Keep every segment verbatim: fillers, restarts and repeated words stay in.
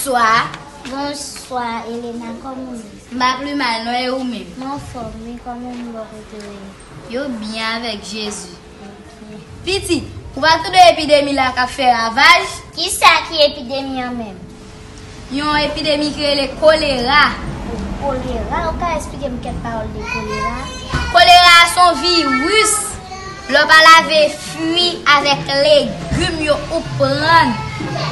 Bonswa. Bonswa, Elena, kòman w ye? M pa pli mal, non, e ou menm? Mwen anfòm, wi, kòman moun bò kote w ye? Yo byen avèk Jezi. Pitit, ou pa tande epidemi la k ap fè ravaj? Kisa ki epidemi an menm? Yon epidemi ki rele kolera. Kolera? Ou ka esplike m kèk pawòl de kolera? Kolera a se yon viris. Lè w pa lave fwi avèk legim yo ou pran.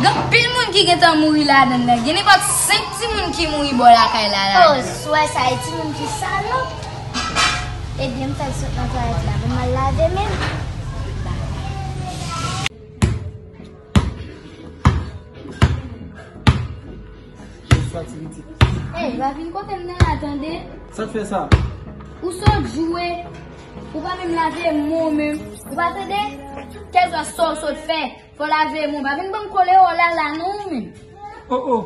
Gen anpil moun ki gentan mouri ladan l la. Gen nenpòt senk timoun ki mouri bò lakay la ladan l. Oh, sou wè sa, e timoun ki salòp. Ebyen, m fèk sot nan twalèt la. Bon, m al lave men m. Bonswa, ti pitit. Ey, pa vin kote m nan la, tande? Sa k fè sa? Ou sot joure, ou pa menm lave men w menm. Ou pa tande? Kèlkeswa sa w sot fè, fò w lave men w. Pa vin ban m kolera w la, la, non, ou menm. Oh, oh.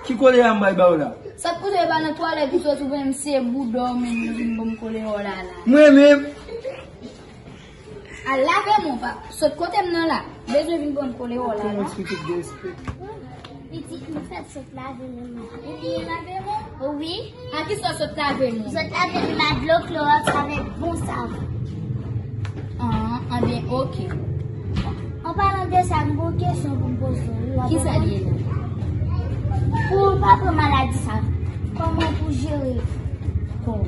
Ki kolera m bay ba w la? Sa k pouse w pa nan twalèt ou soti, ou menm se bouda w menm, ou vin ban m kolera w la, la. Mwen menm? Al lave men w, pa sot kote m nan la. Bezwen vin ban m kolera w la, la. Pitit, m fèk sot lave men mwen. Ou byen lave men w? Wi. A kisa w sot lave men w? M sot lave men m ak dlo klowòks avèk bon savon. Ah, anben, oke. An palan de sa, m gen yon kesyon pou m poze w, wi, w ap reponn? Kisa l ye la? Pou w pa pran maladi sa, kòman pou w jere kò w?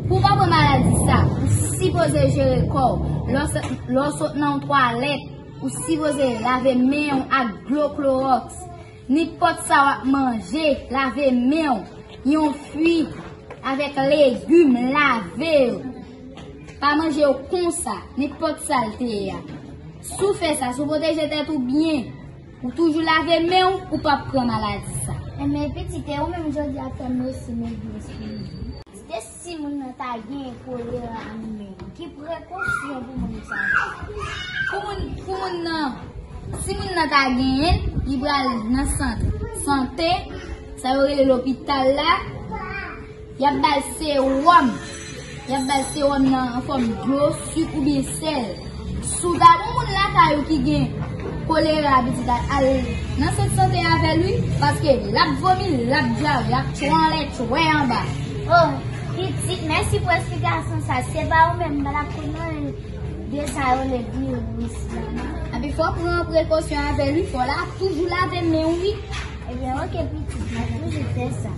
Pou w pa pran maladi sa, ou sipoze jere kò w. Lè w sot, lè w sot nan yon twalèt, ou sipoze lave men w ak dlo klowòks. Nenpòt sa w ap manje, lave men w. Yon fwi avèk legim, lave yo. Pa manje yo konsa, nenpòt sa l te ye a. Si w fè sa, si w pwoteje tèt ou byen, ou toujou lave men w, ou p ap pran maladi sa. Enben, pitit, e ou menm jodi a fè m resi men byen sou li. Timoun nan ta gen kolera li menm, ki prekosyon pou moun sa? Pou moun, pou moun nan, si moun nan ta genyen l, li pral nan sant sante, sa yo rele lopital la, y ap ba l sewòm, y ap ba l sewòm nan an fòm dlo, sik oubyen sèl. Si w ta gen yon moun lakay ou ki gen kolera, pitit, al nan sant sante avè l, wi, paske l ap vomi, l ap dyare, l ap tchwe anlè, tchwe anba. Oh, pitit, mèsi pou esplikasyon sa. Se pa ou menm, m pa t ap konn anyen de sa yo rele viris la, non. Epi fò w pran prekosyon avè l, wi, fò w la toujou lave men w, wi. Ebyen, oke, pitit, m ap toujou fè sa.